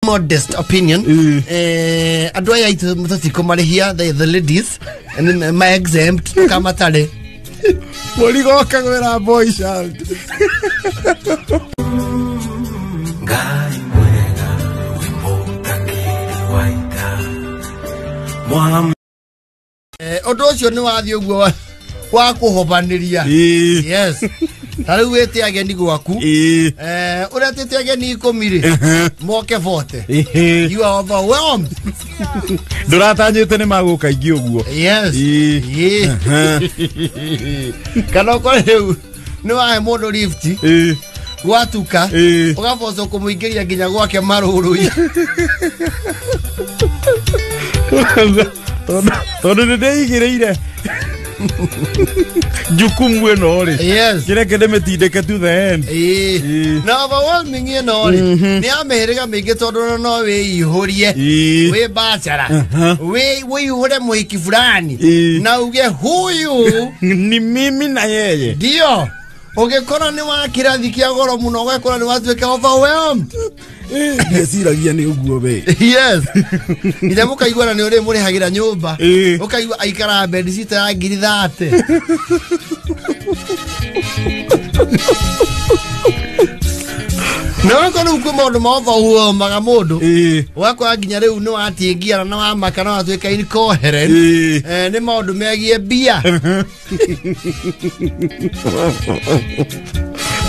Modest opinion, andå aya aitå tå marĩhia the ladies and then my exempt kamatarĩ. Mũrigo ũkagwĩra boy child. Ngai mwega wĩ mũtangĩri wa ita Mwam Ũndũ ũcio nĩ wathiĩ ũguo wa kũhobanĩria. Yes, ta rĩu wĩte ageni gwaku, ũrĩa tĩte ageni 10 rĩ, moke bote, you are overwhelmed. Ndũratanyĩte nĩ magũka ingĩ ũguo. Yes. Kana ũkore rĩu nĩ wahe mũndũ lift, gwatuka, ũgaboco kũmũingĩria nginya gwake marũrũ. Tondũ nĩ ndĩigĩrĩire jukumu ĩno rĩ, kĩreke ndĩmĩtindĩke to the end. Na overwhelming ĩno rĩ, nĩ ya mĩhĩrĩga mĩingĩ, tondũ no wĩihũrie wĩ bachelor, wĩihũre mũhiki fulani na uge huyu ni mimi na yeye. Ndio ũgĩkora nĩ wa kĩrathi kĩa goro mũno, ũgakora nĩ watuĩka overwhelmed. Ndeciragia nĩ ũguo we. Yes, nginya mũkaiguana nĩ ũrĩ mũrĩhagĩra nyũmba, ũkaigua aikaraga bedsitter ya ngiri 30. Na ũgakora rĩu kwĩ maũndũ ma overwhelmaga mũndũ, ũgakora nginya rĩu nĩ watingiana na wamaka na watuĩka incoherent. Nĩ maũndũ megiĩ mbia.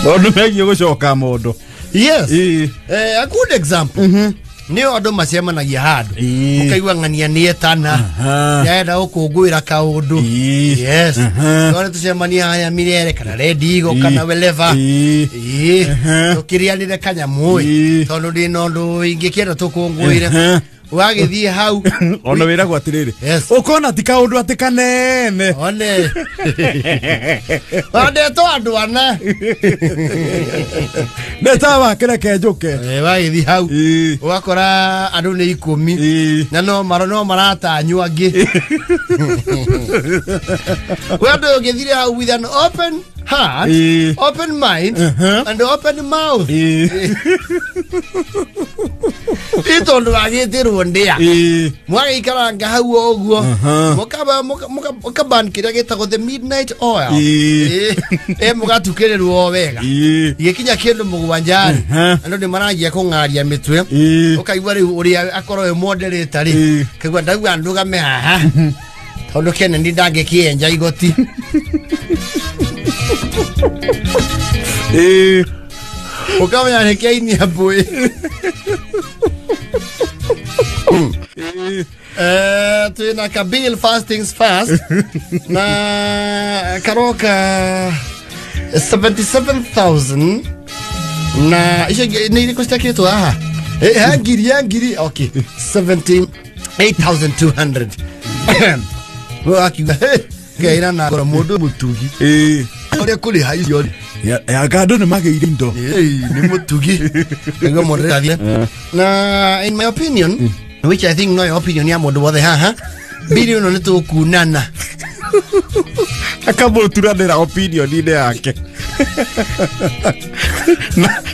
Maũndũ megiĩ gũcoka mondo. Yes. A good example nĩ andũ macemanagia handũ, ũkaigua ng'ania nĩ etana, nĩarenda gũkũngũĩra kaũndũ. Yes, no nĩ tũcemanie haya Mirere kana Red Eagle kana wherever, tũkĩrĩanĩre kanyamũ ĩ, tondũ ndĩ na ũndũ ingĩkĩenda tũkũngũĩre. Wagĩthiĩ hau, ona wĩragwo atĩrĩrĩ, ũkona ti kaũndũ atĩ kanene. One wandetwo andũ ana. Ndetawa kĩreke njũke. Wagĩthiĩ hau, ũgakora andũ nĩ 10, na no maratanywo angĩ. We andũ ũngĩthire hau with an open heart, open mind and open mouth, ti tondũ wagĩtĩrwo ndĩa, mwagĩikaranga hau o ũguo, mũkaban kĩrĩa gĩtagwo the midnight oil, mũgatukĩrĩrwo o wega. Gĩkinya kĩndũ 7 rĩ, andũ nĩ maranjia kũng'aria mĩtwe. Ũkaigua rĩu ũrĩa akorwo wĩ moderator rĩ, kaigua ndauga ndũgame haha tondũ Kennedy ndangĩkĩenja igoti. Ũkamenya nĩ kĩainia mbũĩ. Twĩna kabill, first things first, na karoka 77,000 na icio ingĩ nĩ irĩkũ citakĩrĩtwo haha? Ya ngiri, ya ngiri, okay, 78,200. We akiuga, "Hey, ngeira na ngoro mũndũ mũtugi ũrĩa kũrĩha icio rĩ." Anga andũ nĩ magĩire indo. Nĩ mũtugi nĩguo mũndũ athire. Na in my opinion, which I think no your opinion ya mũndũ wothe haha, bili ĩno nĩ tũkunana. Akamũturanĩra opinion-inĩ yake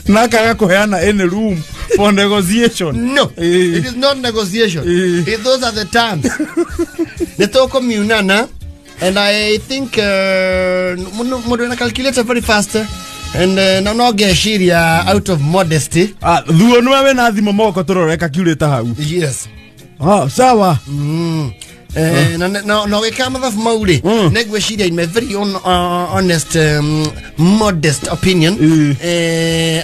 na akaga kũheana any room for negotiation. No, it is not negotiation. Those are the terms. Nĩ tũkũmiunana, and I think mũndũ ena calculator very fast and na no ngeciria out of modesty. Ah, thuo nĩwe wĩna thimũ moko tũrore calculator hau. Yes. Ah, sawa. Na ũgĩka mathabu mau rĩ, nĩ ngwĩciria in my very own, honest, modest opinion,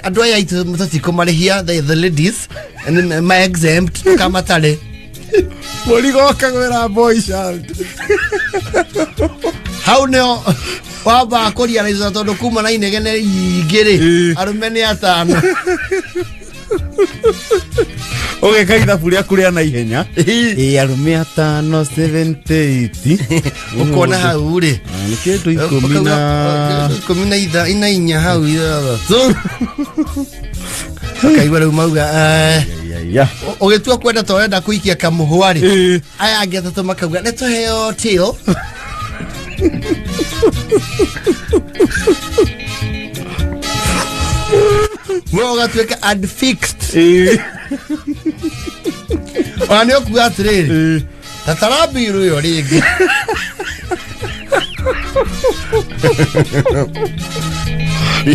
andũ aya aitũ tũtikũmarĩhia the ladies and then my exempt kamatarĩ. Mũrigo ũkagwĩra boy child. Hau nĩo wambaga kũriaraica, tondũ kuma na inegene ingĩ rĩ, arũme nĩ atano. Ũgeka ithabu rĩaku rĩa naihenya. Ĩ arũme atano, 78. Ũkona hau rĩ, nĩ kĩndũ 10 na 14 hau 6, ũkaigua rĩu mauga, ya. Ũgĩtua kwenda ta ũrenda kũikia kamũhwa rĩ, aya angĩ atatũ makauga nĩ tũheo tail. We ũgatuĩka adfixed. Ona nĩ ũkuga atĩrĩrĩ ta tarambirũ ĩyo rĩngĩ.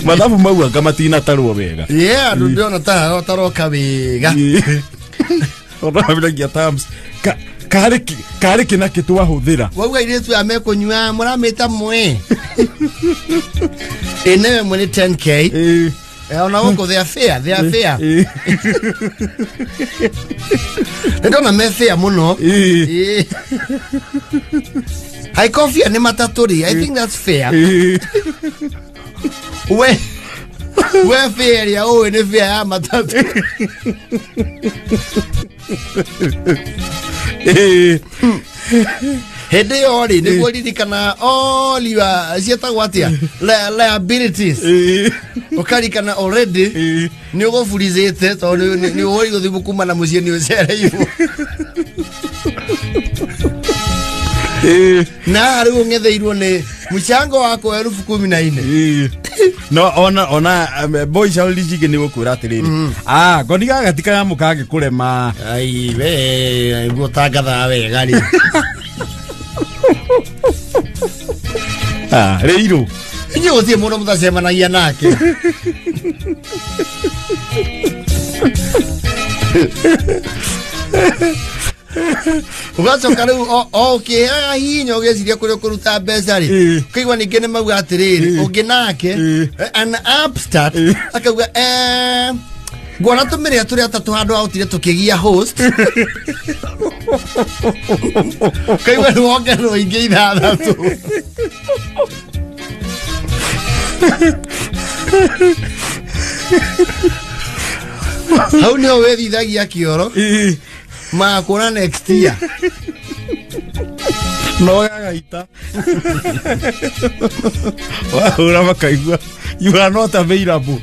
Mathabu mau anga matinatarwo wega. Yeah, andũ ndĩrona ta taroka wega. Ona terms karĩ kĩna kĩ twahũthĩra. Wauga airĩtu aya mekũnyua mũramĩta mwe. Ĩnewe mwe nĩ 10k. Ona gũkũ they are fair, they are fair. Nĩndona me fair mũno. Hai coffee nĩ matatũ rĩ, I think that's fair. We fair ya ũĩ nĩ fair ya matatũ. Hĩndĩ ĩyo rĩ nĩguo ririkana all your ciĩtagwo atĩa liabilities. Ũkarikana already nĩ ũgũburizĩte tondũ nĩ ũhũrĩirwo thimũ kuma na mũciĩ nĩ ũcereirwo. Na rĩu ũng'etheirwo nĩ mũcango wakwa 14,000. No ona boy shauri jige nĩ gũkwĩra atĩrĩrĩ. Ah, ngoni gaka ti kanyamũ kangĩkũrema. Ai we ngũtangathaga wega rĩ. Ah, rĩirũ. Inyuĩ gũtirĩ mũndũ mũtacemanagia nake. Ũgacoka rĩu o ũkĩheaga hinya ũgĩciria kũrĩa ũkũruta mbeca rĩ, ũkaigua ningĩ nĩ mauga atĩrĩrĩ, ũngĩ nake an upstart akauga nguona tũmĩrĩa tũrĩ atatũ handũ ha gũtire tũkĩgia host. Ũkaigua nĩ wongererwo ingĩ ithathatũ. Hau nĩho wĩthithagia kĩoro makũra next year. No gagaita. Wahũra makaigua you are not available.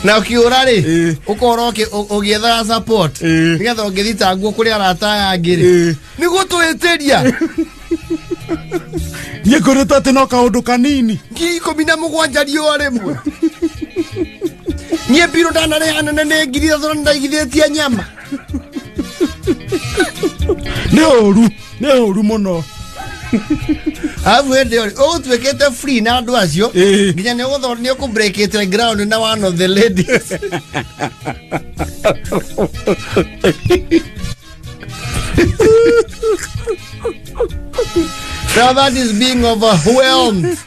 Na ũkĩũra rĩ ũkorwo ũgĩethaga support nĩgetha ũngĩthitangwo kũrĩ arata aya angĩ rĩ nĩguo twĩtĩria. Niĩ ngũrĩtwo atĩ no kaũndũ kanini. 17,000 riũa rĩmwe. Niĩ mbirũ ndanarĩha nene nĩ 3,000 na ndaigithĩtie nyama. Nĩ ũru mũno. Arabu hĩndĩ ĩyo ũgũtuĩkĩte free na andũ acio nginya nĩ ũkũbreakĩte ground na one of the ladies. Now that is being overwhelmed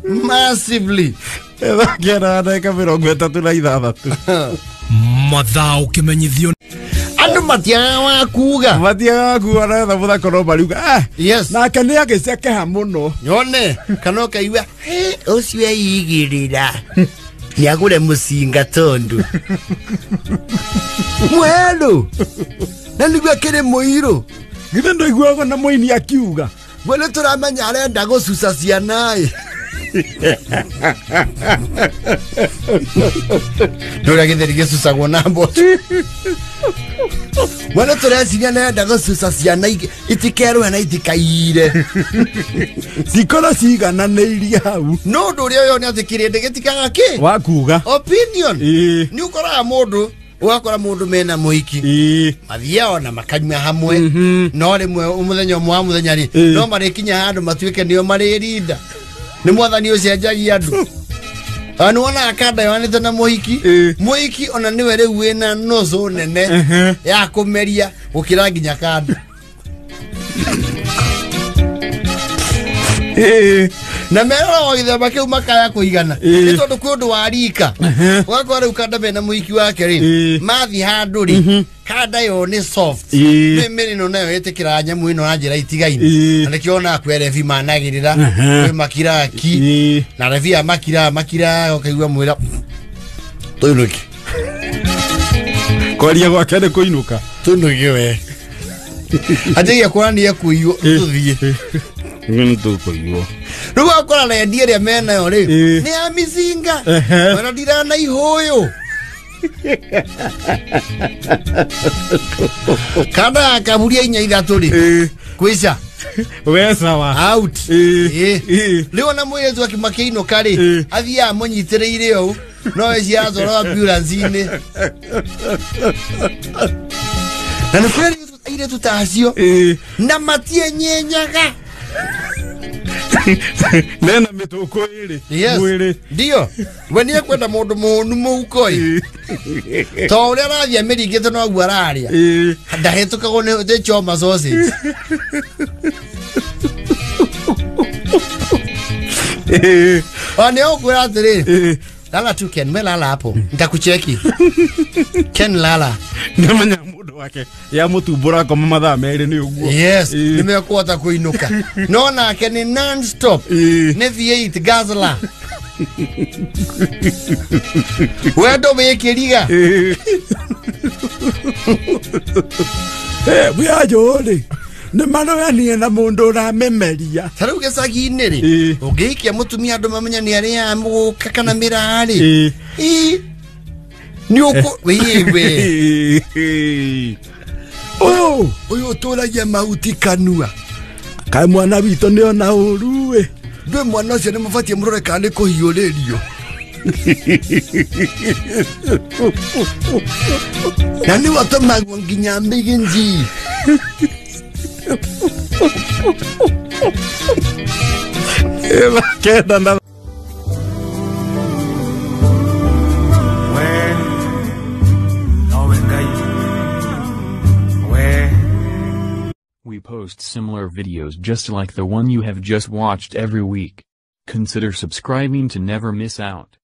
massively. Ĩthakĩra ndagĩka 36. Mathaa ũkĩmenyithio andũ matiagaga wa kuga. Matiagaga kuga na etha mũthako no mariuga. Yes. Nake nĩ agĩcekeha mũno. Nyone kana ũkaigua ũcio eigĩrĩra nĩ agũre mũcinga tondũ mwerũ na nĩguo akĩrĩ mũirũ. Githĩ ndũiguaga na mũini akiuga we nĩ tũramenya arenda gũcuca ciana ĩ. Nĩ ũrĩa gĩtheri gĩcucagwo na mboco. We nĩ tũreciria nĩarenda gũcuca ciana itikerũhe na itikaire. Cikorwo ciigananĩirie hau. No ũndũ ũrĩa ũyũ nĩ atĩ kĩrĩndĩ gĩtikaga kĩ? Wa kuga. Opinion. Nĩ ũkoraga mũndũ ũgakora mũndũ mena mũhiki mathiaga ona makanyua hamwe no rĩmwe mũthenya ũmwe wa mũthenya rĩ no marĩkinya handũ matuĩke nĩo marĩrinda. Nĩ mwathani ũcenjagia andũ. Nĩ wonaga kanda yohanĩte na mũhiki. Mũhiki ona nĩwe rĩu wĩna nũcũ nene ya kũmeria gũkĩra nginya kanda. Na merora o gĩthemba kĩu makaya kũigana nĩ tondũ kwĩ ũndũ wa rika. Ũgakora rĩu kanda mena mũhiki wake rĩ mathiĩ handũ rĩ kanda ĩyo nĩ soft. Mĩmĩrĩ ĩno nayo ĩtĩkĩraga nyamũ ĩno na njĩra itigaine. Na nĩkĩo onaga kwĩ rebi managĩrĩra kwĩ makiraki na rebi aya makiraga ũkaigua mwĩra tũinũke. Kwaria gwake nĩ kũinũka. Tũinũke we. Anjagia kuonania kũiywo tũthiĩ. Nĩ tũkũiywo. Rĩu wakora rendi ĩrĩa menayo rĩ nĩ ya mĩcinga ona ndirana ihũyũ. Kanda akaburia inya ithatũ rĩ kwĩca we sawa out. Rĩu ona mũirĩtu akĩinũka rĩ athiaga amũnyitĩrĩire ũũ No ciatwarwo ambulance-inĩ. Na nĩ kũrĩ airĩtu ta acio na matienyenyaga. Nena mĩtũkũ ĩrĩ Yes. mwĩrĩ. Ndio. We nĩ ekwenda mũndũ mũhũnu mũhuko-ĩ. To ũrĩa arathiĩ amĩringĩte noguo ararĩa. Ndahĩtũkagwo nĩ choma sausage. O nĩ ũkwĩra atĩrĩrĩ, lala tu Ken, we lala hapo. Nitakucheki. Ken lala. Nĩmenya mũndũ wake ya mũtumbũra ngoma mathaa merĩ nĩ ũguo. Yes, nimekuhota kuinuka. No nake ni non-stop. Nĩ V8 Guzzler. Wendo wĩkĩriga. Bwianjũ-rĩ nĩ marũyanie na mũndũ ũramemeria. Ta rĩu gĩcagi-inĩ rĩ, ũngĩhikia mũtumia andũ mamenya nĩ arĩa mũgũka kana mĩraa-rĩ, ĩ, nĩ ũkũ wĩwe. Ũyũ ũtũragia mahuti kanua. Kaĩ mwana witũ nĩ ona ũru-ĩ. Ndũĩ mwana ũcio nĩ mũbatiĩ mũrore kana nĩ kũhiũrĩrio. Na nĩ watũmagwo nginya mĩgĩnji. Kenda na We post similar videos just like the one you have just watched every week. Consider subscribing to never miss out.